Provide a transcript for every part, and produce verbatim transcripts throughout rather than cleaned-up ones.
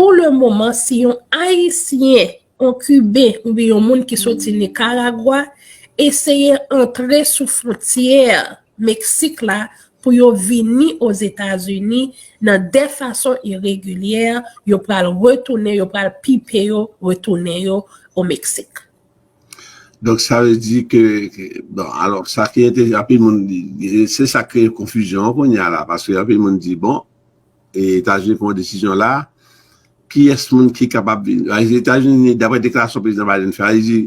Pou le moman, si yon Ayisyen, yon Kiben oubyen yon moun ki soti Nikaragwa eseye antre sou fwontyè Meksik la pou yo vini Ozetazini nan de fason iregilyè, yo pral retounen, yo pral pipe yo, retounen yo o Meksik. Donk, sa vle di ke, ke- bon, alò, sa ki enteresan, anpil moun, se sa kreye konfizyon an kounye a la, paske anpil moun di, bon, e Etazini pran desizyon la, kiyès moun ki kapab vin? Etazini, daprè deklarasyon prezidan Biden fè, li di,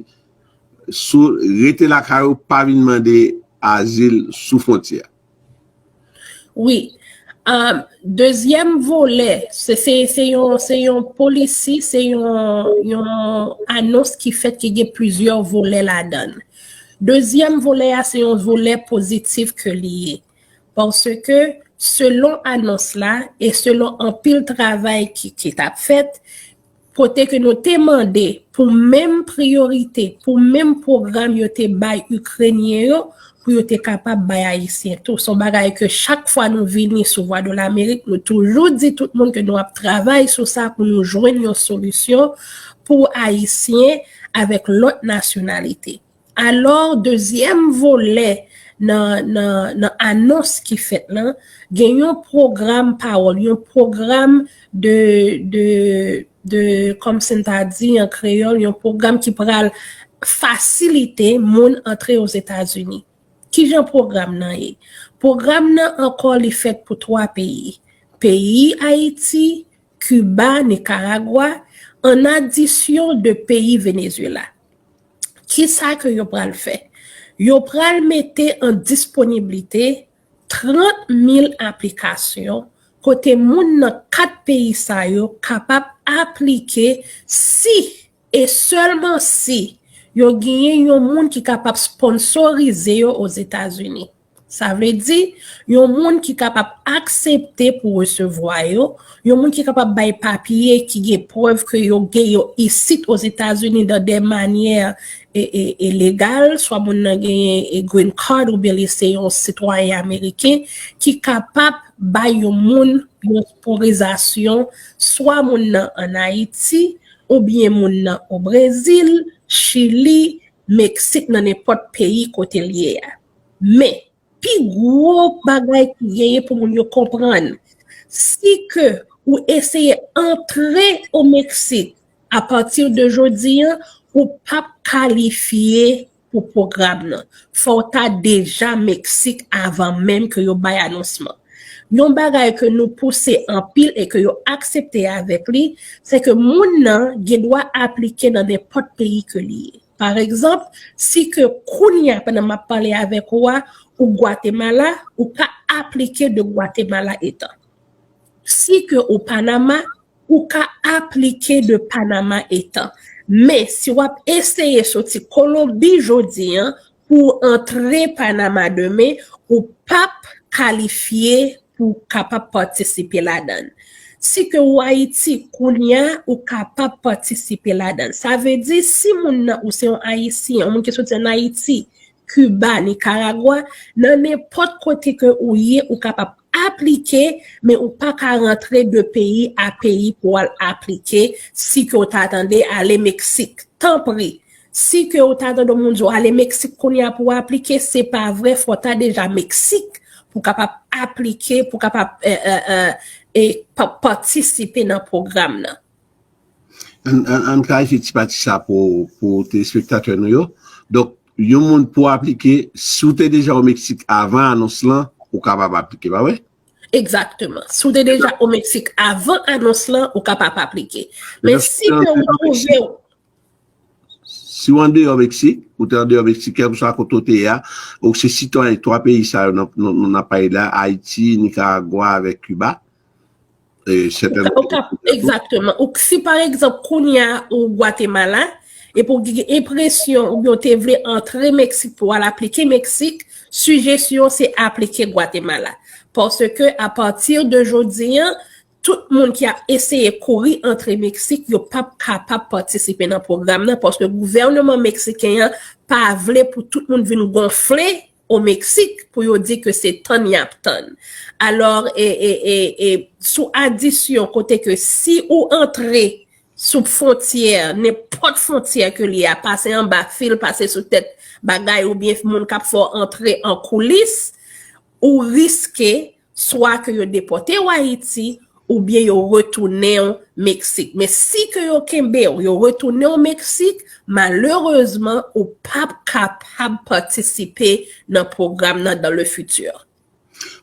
sou, rete lakay ou, pa vin mande azil sou fwontyè. Wi. Um, dezyèm volè, se se se yon se yon polisi, se yon yon anons ki fèt ki gen plizyè volè ladan l. Dezyèm volè a se yon volè pozitif ke li ye. Paske selon anons la e selon anpil travay ki ki t ap fèt, kote ke nou te mande pou menm priyorite, pou menm pwogram yo te bay Ikrenyen yo, pou yo te kapab bay Ayisyen tou. Se yon bagay ke chak fwa nou vini sou Vwa de Lamerik, nou toujou di tout moun ke nou ap travay sou sa pou nou jwenn yon solisyon pou Ayisyen avèk lòt nasyonalite. Alò, dezyèm volè nan, nan, nan anons ki fèt lan, gen yon pwogram pawòl, yon pwogram de, de, de, kòm si n ta di an kreyòl, yon pwogram ki pral fasilite moun antre Ozetazini. Kijan pwogram nan ye? Pwogram nan ankò li fèt pou twa peyi. Peyi Ayiti, Kiba, Nikaragwa, an adisyon de peyi Venezuela. Kisa ke yo pral fè? Yo pral mete an disponiblite trant mil aplikasyon kote moun nan kat peyi sa yo kapab aplike si e sèlman si yo genyen yon moun ki kapab sponsorize yo Ozetazini. Sa vle di, yon moun ki kapab aksepte pou resevwa yo, yon moun ki kapab bay papye ki gen prèv ke yo gen yo isit Ozetazini dan de manyè e, e, e legal, swa moun nan genyen e green card oubyen li se yon sitwayen ameriken ki kapab bay yon moun yon sponsorizasyon, swa moun nan ann Ayiti, oubyen moun nan o Brezil, Chili, Meksik, nan nenpòt peyi kote l ye a. Men, pi gwo bagay ki genyen pou moun yo konprann, si ke ou eseye antre o Meksik apati de jodi an, ou p ap kalifye pou pwogram nan. Fò w ta deja Meksik avan menm ke yo bay anonsman. Yon bagay ke nou pouse anpil e ke yo aksepte avèk li, se ke moun nan gen dwa aplike nan nenpòt peyi ke li ye. Pa egzanp, si ke kounye a, pandan m ap pale avèk ou a, ou Gwatemala, ou ka aplike de Gwatemala etan. Si ke ou Panama, ou ka aplike de Panama etan. Men, si w ap eseye soti Kolonbi jodi an pou w antre Panama demen, ou p ap kalifye pou w kapab patisipe ladan l. Si ke w Ayiti kounye a, ou kapab patisipe ladan l. Sa vle di, si moun nan ou se yon Ayisyen, yon moun ki soti ann Ayiti, Kiba, Nikaragwa, nan nenpòt kote ke ou ye, ou kapab aplike, men ou pa ka rantre de peyi a peyi pou w al aplike si ke w ta tande ale Meksik. Tanpri, si ke w ta tande moun di w ale Meksik kounye a pou w aplike, se pa vre, fò w ta deja Meksik pou w kapab aplike, pou w kapab e, e, e, e, pa, patisipe nan pwogram nan. Ann, ann, ann klarifye ti pati sa pou, pou telespektatè nou yo. Donk, yon moun pou aplike, si w te deja o Meksik avan anons lan, ou kapab aplike, pa vre? Egzakteman. Si w te deja o Meksik avan anons lan, ou kapab aplike. Men si ke ou twouve w. Si w andeyò Meksik, ou te andeyò Meksik, kèlkeswa kote w te ye a, ou se sitwayen twa peyi sa yo nan, nan, nan pale la, Ayiti, Nikaragwa avèk Kiba, Ou ka, ou ka, egzakteman. Ou, si pa egzanp, kounye a ou Gwatemala, epi w gen enpresyon oubyen w te vle antre Meksik pou w al aplike Meksik, sijesyon se aplike Gwatemala. Paske apati de jodi an, tout moun ki ap eseye kouri antre Meksik, yo p ap kapab patisipe nan pwogram nan, paske gouvènman meksiken an pa vle pou tout moun vin gonfle o Meksik pou yo di ke se tann y ap tann. Alò, e, e, e, e, sou adisyon kote ke si ou antre sou fwontyè, nenpòt fwontyè ke li a, pase anba fil, pase sou tèt bagay, oubyen moun k ap fè w antre an koulis, ou riske swa ke yo depòte w Ayiti, oubyen yo retounen w Meksik. Men si ke yo kenbe w, yo retounen w Meksik, malerezman, ou p ap kapab patisipe nan pwogram nan dans le futur.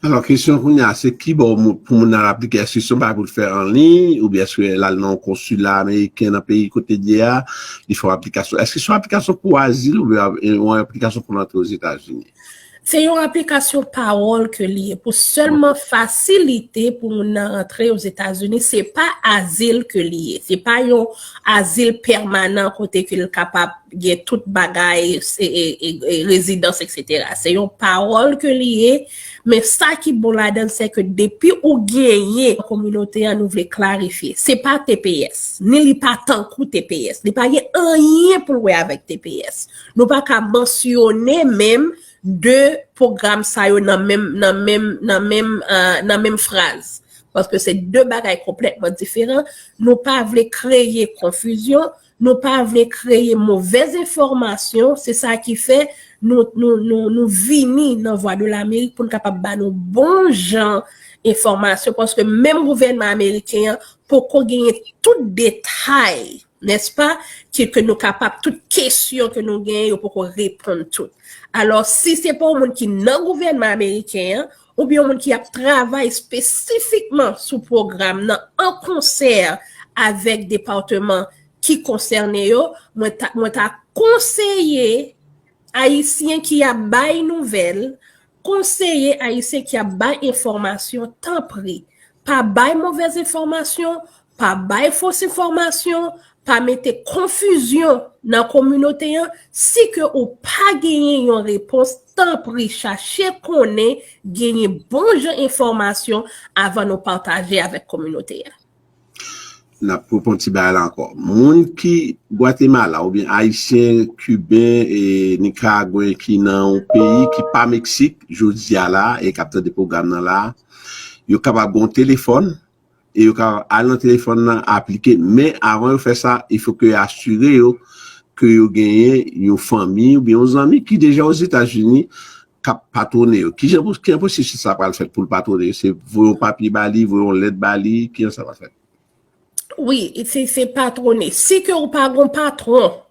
Alò, kesyon kounye a, se ki bò pou moun nan aplike? Èske se yon bagay pou l fè an liy, oubyen èske l al nan yon konsila ameriken nan peyi kote l ye a, li fè yon aplikasyon? Èske se yon aplikasyon pou azil oubyen yon aplikasyon pou l antre Ozetazini? Se yon aplikasyon pawòl ke li ye pou sèlman fasilite pou moun nan rantre Ozetazini. Se pa azil ke li ye. Se pa yon azil pèmanan kote ke l kapab gen tout bagay, e, e, e, e, rezidans, etsetera. Se yon pawòl ke li ye, men sa ki bon ladan l, se ke depi ou genyen kominote an, nou vle klarifye. Se pa T P S, ni li pa tankou T P S. Li pa gen anyen pou l wè avèk T P S. Nou pa ka mansyone menm de pwogram sa yo nan menm, nan menm, nan menm, euh, nan menm fraz. Paske se de bagay konplètman diferan. Nou pa vle kreye konfizyon, nou pa vle kreye movèz enfòmasyon. Se sa ki fè nou, nou, nou, nou vini nan Vwa de Lamerik pou n kapab ba nou bon jan enfòmasyon. Paske menm gouvènman ameriken an poko genyen tout detay, nèspa, ki, ke nou kapab, tout kesyon ke nou genyen, yo poko reponn tout. Alò, si se pa yon moun ki nan gouvènman ameriken an, oubyen yon moun ki ap travay espesifikman sou pwogram nan an konsè avèk depatman ki konsène yo, mwen ta, mwen ta konseye Ayisyen ki ap bay nouvèl, konseye Ayisyen ki ap bay enfòmasyon, tanpri, pa bay movèz enfòmasyon, pa bay fos enfòmasyon, pa mete konfizyon nan kominote an. Si ke ou pa genyen yon repons, tanpri chache konnen, genyen bon jan enfòmasyon avan nou pataje avèk kominote a. N ap reponn ti bagay la ankò. Moun ki Gwatemala oubyen Ayisyen, Kiben, e Nikaragwen ki nan yon peyi ki pa Meksik, jodi a la, e k ap tande pwogram nan la, yo kapab gen yon telefòn, e yo kapab al nan telefòn nan, aplike. Men avan yo fè sa, il faut que yo asire yo ke yo genyen yon fanmi oubyen yon zanmi ki deja Ozetazini k ap patwone yo. Kijan, kijan pwosesis sa pral fèt pou l patwone yo? Se voye yon papye ba li, voye yon lèt ba li, kijan sa pral fèt? Wi, se, se patwone. Si ke ou pa gon patwon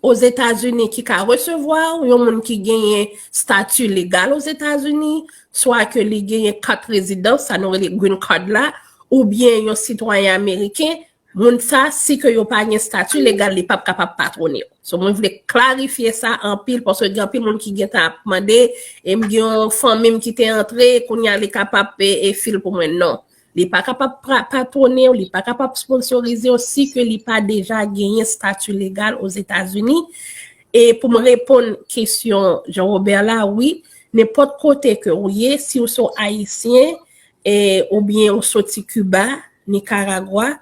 Ozetazini ki ka resevwa w, yon moun ki genyen stati legal Ozetazini, swa ke li genyen kat rezidans, sa nou rele green card la, oubyen yon sitwayen ameriken, moun sa, si ke yo pa gen stati legal, li p ap kapab patwone w. So, mwen vle klarifye sa anpil, paske gen anpil moun ki gentan ap mande, e m gen yon fanmi m ki te antre, kounye a li kapab e, e fil pou mwen. Non. Li pa kapab pra-, patwone w, li pa kapab sponsorize w si ke li pa deja genyen stati legal Ozetazini. E pou m reponn kesyon Jean Robert la, wi, nenpòt kote ke ou ye, si w se yon Ayisyen, e, oubyen ou soti Kiba, Nikaragwa,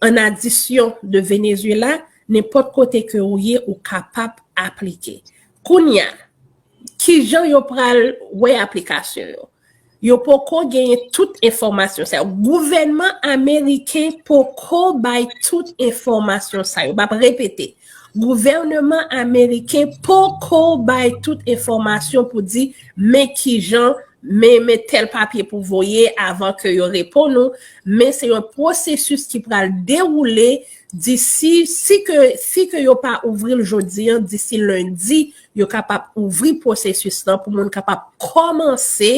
an adisyon de Venezuela, nenpòt kote ke ou ye, ou kapab aplike. Kounye a, kijan yo pral wè aplikasyon yo? Yo poko genyen tout enfòmasyon sa yo. Gouvènman ameriken poko bay tout enfòmasyon sa yo. M ap repete, gouvènman ameriken poko bay tout enfòmasyon pou di men kijan, men, men tèl papye pou voye avan ke yo reponn ou. Men se yon pwosesis ki pral dewoule disi, si ke, si ke yo pa ouvri l jodi an, disi lendi, yo kapab ouvri pwosesis lan pou moun kapab kòmanse,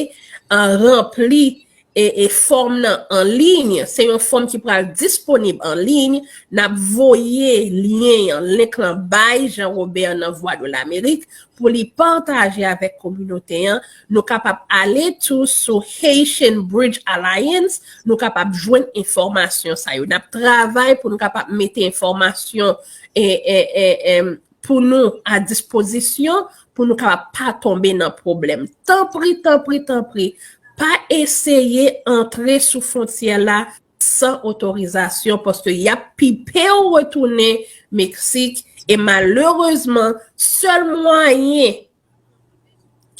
euh, ranpli e, e fòm nan an liy. Se yon fòm ki pral disponib an liy. N ap voye lyen an, link lan bay Jean Robert nan Vwa de Lamerik pou li pataje avèk kominote an. Nou kapab ale tou sou Haitian Bridge Alliance, nou kapab jwenn enfòmasyon sa yo. N ap travay pou nou kapab mete enfòmasyon e, e, e, e, pou nou a dispozisyon, pou nou kapab pa tonbe nan pwoblèm. Tanpri, tanpri, tanpri, pa eseye antre sou fwontyè la san otorizasyon, paske y ap pipe w retounen Meksik, e malerezman, sèl mwayen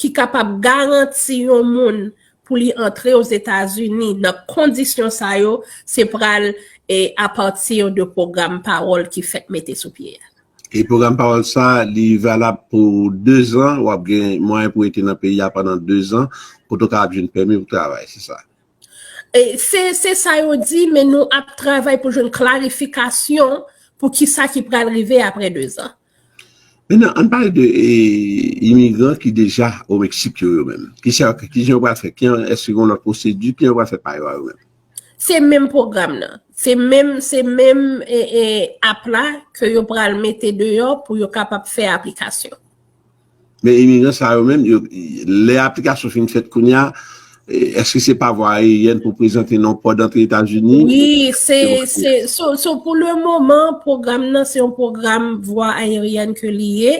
ki kapab garanti yon moun pou li antre Ozetazini nan kondisyon sa yo, se pral e apati de pwogram pawòl ki fèk mete sou pye a. E pwogram pawòl sa, li valab pou dezan, w ap gen mwayen pou rete nan peyi a pandan dezan, pou tou kapab jwenn pèmi pou travay, se sa. E se se sa yo di, men nou ap travay pou jwenn klarifikasyon pou ki sa ki pral rive apre dezan. Mentnan, ann pale de e, imigran ki deja o Meksik yo, yo menm. Ki sa, ki jan yo pral fè? Ki, èske gen lòt pwosedi? Ki jan yo pral fè pa yo a yo menm? Se menm pwogram nan. Se menm, se menm e, e, app la ke yo pral mete deyò pou yo kapab fè aplikasyon. Men imigran sa yo menm, yo, lè aplikasyon fin fèt kounye a, e, èske se pa vwa aeryèn pou prezante nan pò dantre Etazini? Wi, se, se, so, so pou le moman, pwogram nan se yon pwogram vwa aeryèn ke li ye.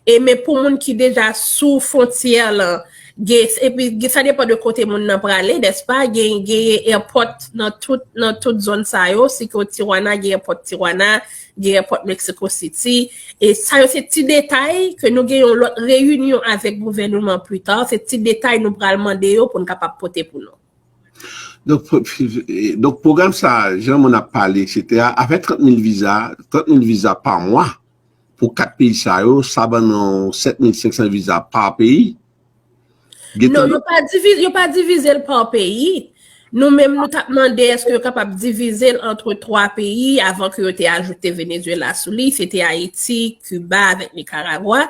E men pou moun ki deja sou fwontyè lan, gen, epi gen, sa depan de kote moun nan prale, nèspa? Gen, gen airport nan tout, nan tout zòn sa yo, si ke w Tijuana, gen airport Tijuana, gen airport Mexico City. E sa yo se ti detay ke nou gen yon lòt reyinyon avèk gouvènman pli ta, se ti detay nou pral mande yo pou n kapab pote pou nou. Donk, donk pwogram sa, jan moun ap pale, etsetera, avèk trant mil viza, trant mil viza pa mwa, pou kat peyi sa yo, sa ban nou sèt mil senk san viza pa peyi. Non, yo pa divize, yo pa divize l pa peyi. Nou menm, nou t ap mande èske yo kapab divize l antre twa peyi avan ke yo te ajoute Venezuela sou li. Se te Ayiti, Kiba avèk Nikaragwa.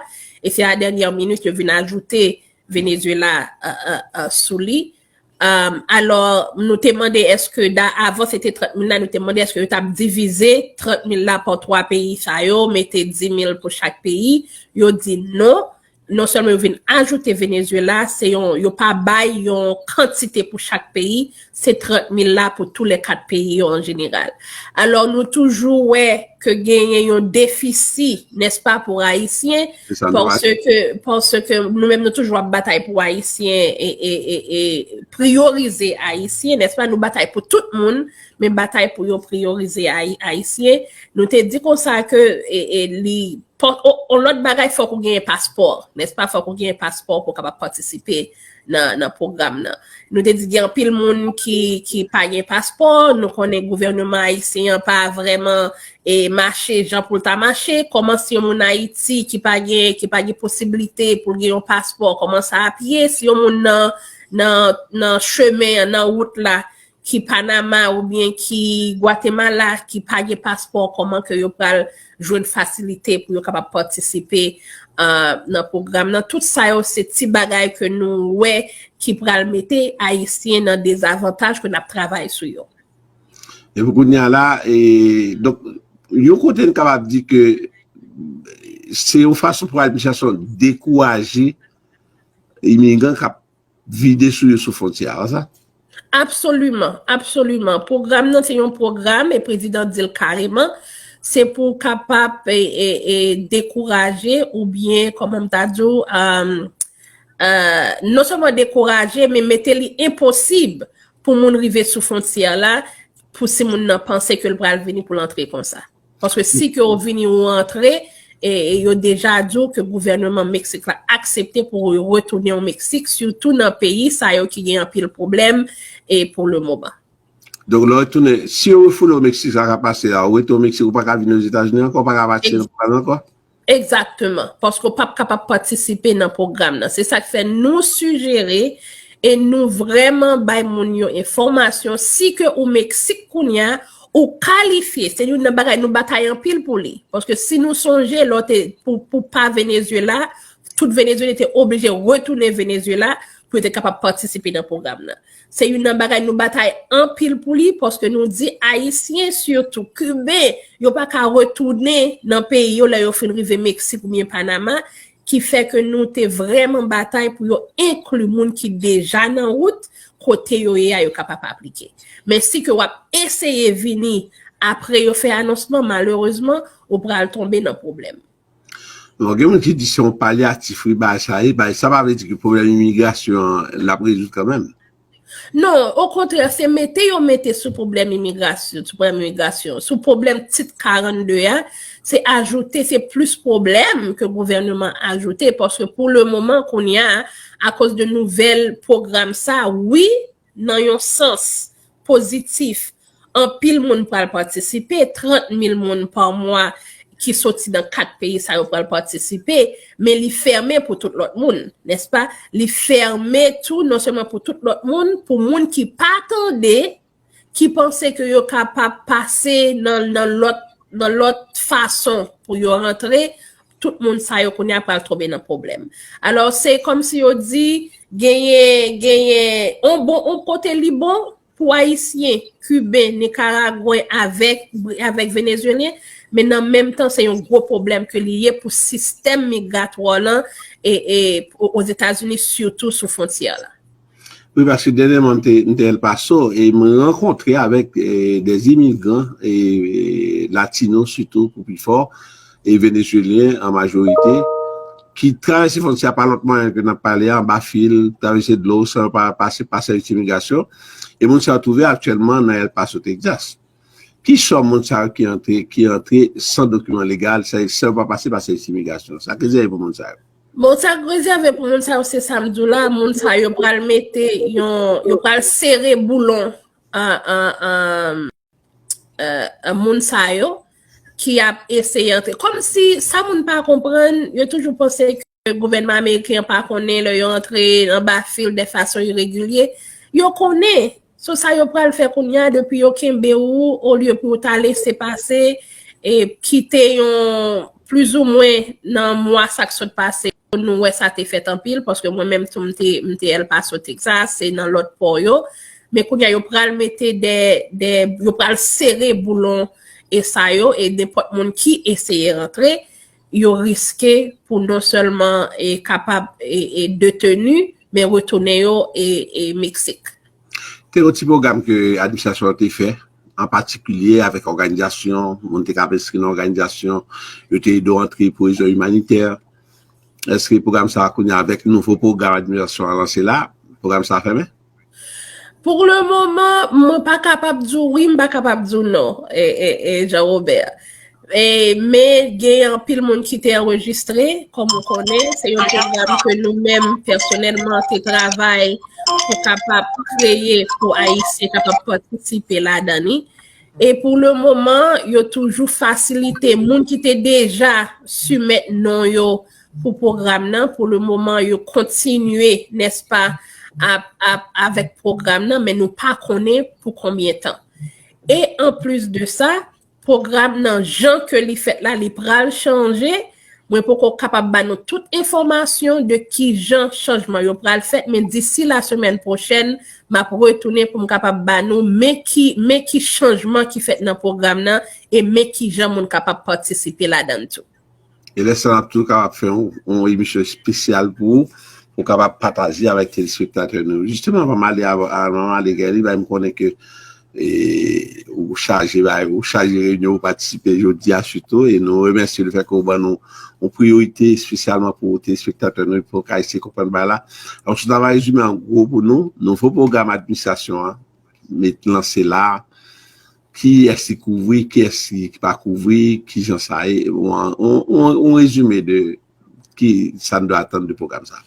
E se a dènyè minit yo vin ajoute Venezuela uh, uh, uh, sou li. Um, alò, nou te mande èske da avan se te trant mil la, nou te mande èske yo t ap divize trant mil la pa twa peyi sa yo, mete di mil pou chak peyi. Yo di non. Non sèlman yo vin ajoute Venezuela, se yon, yo pa bay yon kantite pou chak peyi, se trant mil la pou tou lè kat peyi yo an jeneral. Alò, nou toujou wè ke genyen yon defisi, nèspa, pou Ayisyen, paske, paske nou menm nou toujou ap batay pou Ayisyen e, e, e, e priyorize Ayisyen, nèspa? Nou batay pou tout moun, men batay pou yo priyorize Ayisyen. Nou te di konsa ke e, e, li On lòt bagay, fòk ou genyen paspò, nèspa? Fòk ou genyen paspò pou w kapab patisipe nan, nan pwogram nan. Nou te di gen anpil moun ki, ki pa gen paspò. Nou konnen gouvènman ayisyen an pa vrèman e, mache jan pou l ta mache. Kòman si yon moun Ayiti ki pa gen, ki pa gen posiblite pou l gen yon paspò, kòman sa ap ye? Si yon moun nan, nan, nan chemen an, nan wout la, ki Panama oubyen ki Gwatemala, ki pa gen paspò, kòman ke yo pral jwenn fasilite pou yo kapab patisipe uh, nan pwogram nan? Tout sa yo se ti bagay ke nou wè ki pral mete Ayisyen nan dezavantaj ke n ap travay sou yo. E pou kounye a la, e, donk, yon kote n kapab di ke se yon fason pou administrasyon dekouraje imigran k ap vide sou yo sou fwontyè a, sa? Absoliman, absoliman. Pwogram nan se yon pwogram, e prezidan di l kareman, se pou kapab e, e, e, dekouraje oubyen, kòman m ta di w, um, uh, non sèlman dekouraje, men mete li enposib pou moun rive sou fwontyè la, pou si moun nan panse ke l pral vini pou l antre konsa. Paske si ke w vini ou antre, e, e yo deja di w ke gouvènman Meksik la aksepte pou w retounen w Meksik, sitou nan peyi sa yo ki gen anpil pwoblèm e pou le moman. Donk, lè w retounen, si yo refoule w Meksik, sa ka pase a, ou rete w Meksik, ou pa ka vin Ozetazini ankò, ou pa ka patisipe nan pwogram ankò? Egzakteman, paske w p ap kapab patisipe nan pwogram nan. Se sa k fè nou sijere e nou vrèman bay moun yo enfòmasyon. Si ke ou Meksik kounye a, ou kalifye, se youn nan bagay nou batay anpil pou li. Paske si nou sonje, lè w te pou, pou pa Venezuela, tout Venezuelyen te oblije retounen Venezuela pou yo te kapab patisipe nan pwogram nan. Se youn nan bagay nou batay anpil pou li, paske nou di Ayisyen, sitou Kiben, yo pa ka retounen nan peyi yo lè yo fin rive Meksik oubyen Panama, ki fè ke nou te vrèman batay pou yo enkli moun ki deja nan wout, kote yo ye a, yo kapab aplike. Men si ke w ap eseye vini apre yo fè anonsman, malerezman, ou pral tonbe nan pwoblèm. Bon, gen moun ki di se yon palyatif, wi, bagay sa ye, bagay sa pa vle di ke pwoblèm imigrasyon an, l ap rezoud kanmenm. Non, okontrè, se mete yo mete sou pwoblèm imigrasyon, sou pwoblèm imigrasyon, sou pwoblèm tit karannde a, se ajoute, se plis pwoblèm ke gouvènman ajoute, paske pou le moman, kounye a, akoz de nouvèl pwogram sa, wi, nan yon sans pozitif, anpil moun pral patisipe, trant mil moun pa mwa ki soti nan kat peyi sa yo pral patisipe, men li fèmen pou tout lòt moun, nèspa? Li fèmen tou non sèlman pou tout lòt moun, pou moun ki pa tande, ki panse ke yo kapab pase nan, nan lòt, nan lòt fason pou yo rantre, tout moun sa yo kounye a pral tonbe nan pwoblèm. Alò, se kòmsi yo di, genyen, genyen, on bon, on kote li bon pou Ayisyen, Kiben, Nikaragwen avèk, avèk Venezyelyen, men nan menm tan, se yon gwo pwoblèm ke li ye pou sistèm migratwa lan e, e Ozetazini, sitou sou fwontyè la. Wi, paske dènyèman, m te, m te El Paso e m rankontre avèk eh, des imigran, e, e latino sitou pou pi fò, e venezuelyen an majorite, ki travèse fwontyè pa lòt mwayen ke n ap pale a, anba fil, travèse dlo, san pa pase pa sèvis imigrasyon. E moun sa yo twouve aktyèlman nan El Paso, Texas. Ki sòm moun sa yo ki antre, ki antre san dokiman legal, san, san yo pa pase pa sèvis imigrasyon? Sa k rezève pou moun sa yo? Bon, sa k rezève pou moun sa yo, se sa m di w la, moun sa yo pral mete yon, yo pral sere boulon an, an, an, an, an moun sa yo ki ap eseye antre. Kòmsi sa moun pa konprann, yo toujou panse ke gouvènman ameriken an pa konnen lè yo antre anba fil de fason iregilye. Yo konnen. So sa yo pral fè kounye a, depi yo kenbe ou, olye pou yo ta lese pase, e kite yon plizoumwen nan mwa sa k sot pase, nou wè sa te fèt anpil, paske mwen menm tou m te, m te El Paso, Texas, se nan lòt pò yo. Men kounye a yo pral mete de, de, yo pral sere boulon e sa yo, e nenpòt moun ki eseye rantre, yo riske pou non sèlman e kapab e, e deteni, men retounen yo e, e Meksik. Te yon ti pwogram ke administrasyon an te fè, an patikilye avèk òganizasyon, moun te ka enskri nan òganizasyon, yo te ede w antre pou rezon imanitè. Èske pwogram sa a kounye a avèk nouvo pwogram administrasyon an lanse la, pwogram sa a fèmen? Pou le moman, mwen pa kapab di w wi, m pa kapab di w non, e, e, e Jean Robert. E, men gen anpil moun ki te anrejistre, kòm ou konnen, se yon pwogram ke nou menm pèsonèlman te travay pou kapab kreye pou Ayisyen kapab patisipe ladan li. E pou le moman, yo toujou fasilite moun ki te deja soumèt non yo pou pwogram nan. Pou le moman, yo kontinye, nèspa, ap, ap, avèk pwogram nan, men nou pa konnen pou konbyen tan. E anplis de sa, pwogram nan jan ke li fèt la, li pral chanje. Mwen poko kapab ba nou tout enfòmasyon de kijan chanjman yo pral fèt, men disi la semèn pwochèn, m ap retounen pou m kapab ba nou men ki, men ki chanjman ki fèt nan pwogram nan e men kijan moun kapab patisipe ladan l tou. E lè sa n ap tou kapab fè yon, yon emisyon espesyal pou ou, pou w kapab pataje avèk telespektatè nou. Jisteman, anvan m ale, anvan m ale, Guerly, bay m konnen ke e, ou chaje, bay, ou chaje reyinyon, ou patisipe jodi a sitou, e nou remèsye lefètke ou ban nou yon priyorite espesyalman pou telespektatè nou, pou yo ka eseye konprann bagay la. Donk, si w ta va rezime an gwo pou nou, nouvo pwogram administrasyon an met lanse la, kiyès ki kouvri, kiyès ki pa kouvri, kijan sa ye, yon, yon, yon, yon rezime de ki sa n dwe atann de pwogram sa.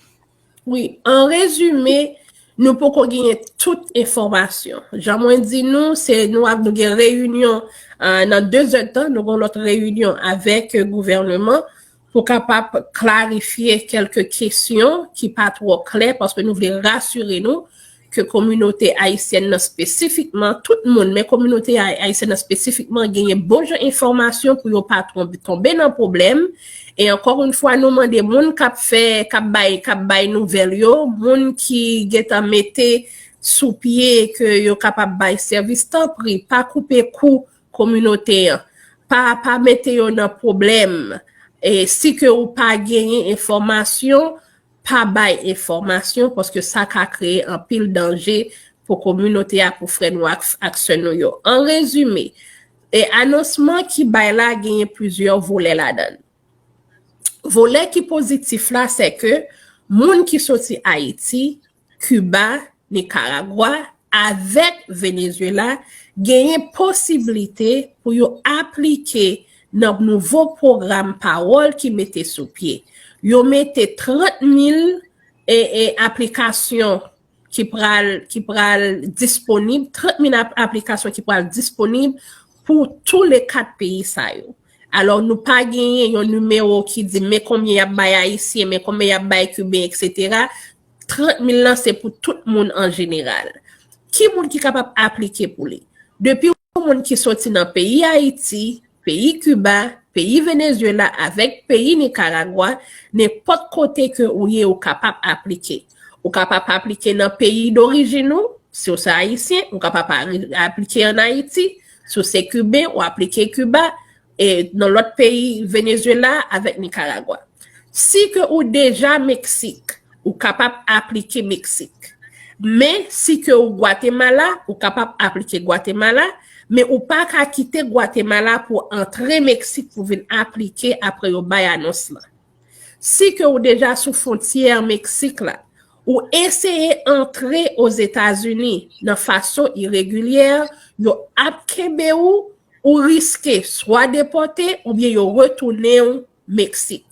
Wi, an rezime, nou poko genyen tout enfòmasyon. Jan mwen di nou, se nou ap nou gen reyinyon uh, nan de zèdtan, nou gen lòt reyinyon avèk gouvènman pou kapab klarifye kèlke kesyon ki pa twò klè, paske nou vle rasire nou ke kominote ayisyèn nan espesifikman, tout moun, men kominote ayisyèn nan espesifikman genyen bon jan enfòmasyon pou yo pa tonbe nan pwoblèm. E ankò yon fwa, nou mande moun k ap fè, k ap bay, k ap bay nouvèl yo, moun ki gentan mete sou pye ke yo kapab bay sèvis, tanpri, pa koupe kou kominote an. Pa, pa mete yo nan pwoblèm. E si ke ou pa genyen enfòmasyon, pa bay enfòmasyon, paske sa ka kreye anpil danje pou kominote a, pou frè nou ak, ak sè nou yo. An rezime, e anonsman ki bay la genyen plizyè volè ladan l. Volè ki pozitif la, se ke moun ki soti Ayiti, Kiba, Nikaragwa, avèk Venezuela genyen posiblite pou yo aplike nan nouvo pwogram pawòl ki mete sou pye. Yo mete trant mil e, e aplikasyon ki pral, ki pral disponib, trant mil ap- aplikasyon ki pral disponib pou tou le kat peyi sa yo. Alò, nou pa genyen yon nimewo ki di men konbyen y ap bay Ayisyen, men konbyen y ap bay Kiben, etsetera. Trant mil lan se pou tout moun an jeneral. Ki moun ki kapab aplike pou li? Depi yon moun ki soti nan peyi Ayiti, peyi Kiba, peyi Venezuela avèk peyi Nikaragwa, nenpòt kote ke ou ye, ou kapab aplike. Ou kapab aplike nan peyi dorijin ou, si w se Ayisyen, ou kapab ari- aplike ann Ayiti, si w se Kiben, ou aplike Kiba, e nan lòt peyi, Venezuela avèk Nikaragwa. Si ke ou deja Meksik, ou kapab aplike Meksik. Men, si ke ou Gwatemala, ou kapab aplike Gwatemala, men ou pa ka kite Gwatemala pou antre Meksik pou vin aplike apre yo bay anons lan. Si ke ou deja sou fwontyè Meksik la, ou eseye antre Ozetazini nan fason iregilyè, yo ap kenbe ou, ou riske swa depòte oubyen yo retounen w Meksik.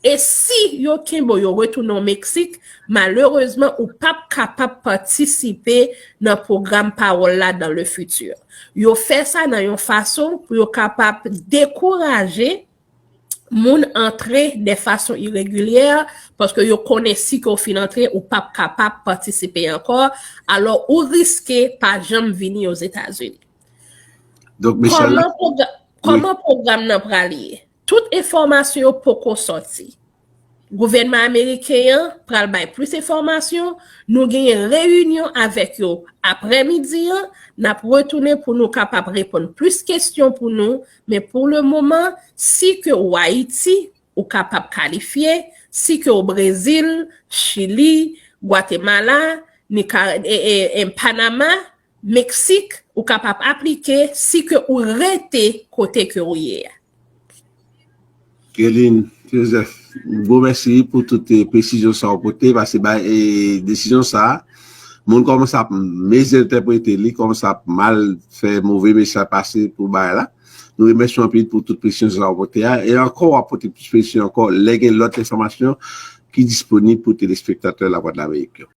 E si yo kenbe w, yo retounen w Meksik, malerezman, ou p ap kapab patisipe nan pwogram pawòl la dans le futur. Yo fè sa nan yon fason pou yo kapab dekouraje moun antre de fason iregilyè, paske yo konnen si ke w fin antre, ou p ap kapab patisipe ankò, alò ou riske pa janm vini Ozetazini. Donk, Michel, Kòman pwogra- kòman pwogram nan pral ye? Tout enfòmasyon yo poko sòti. Gouvènman ameriken an pral bay plis enfòmasyon. Nou genyen reyinyon avèk yo aprèmidi an. N ap retounen pou nou kapab reponn plis kesyon pou nou. Men pou le moman, si ke ou Ayiti, ou kapab kalifye. Si ke ou Brezil, Chili, Gwatemala, Nika- e, e, e, Panama, Meksik, ou kapab aplike si ke ou rete kote ke ou ye a. Kerline Joseph, gwo mèsi pou tout eh, presizyon sa w pote, paske bay eh, desizyon sa a, moun kòmanse ap mezentèprete li, kòmanse ap mal fè move mesaj pase pou bay la. Nou remèsye w anpil pou tout presizyon sa w pote a. E ankò, w ap pote plis presizyon ankò, lè gen lòt enfòmasyon ki disponib pou telespektatè Lavwadlamerik yo.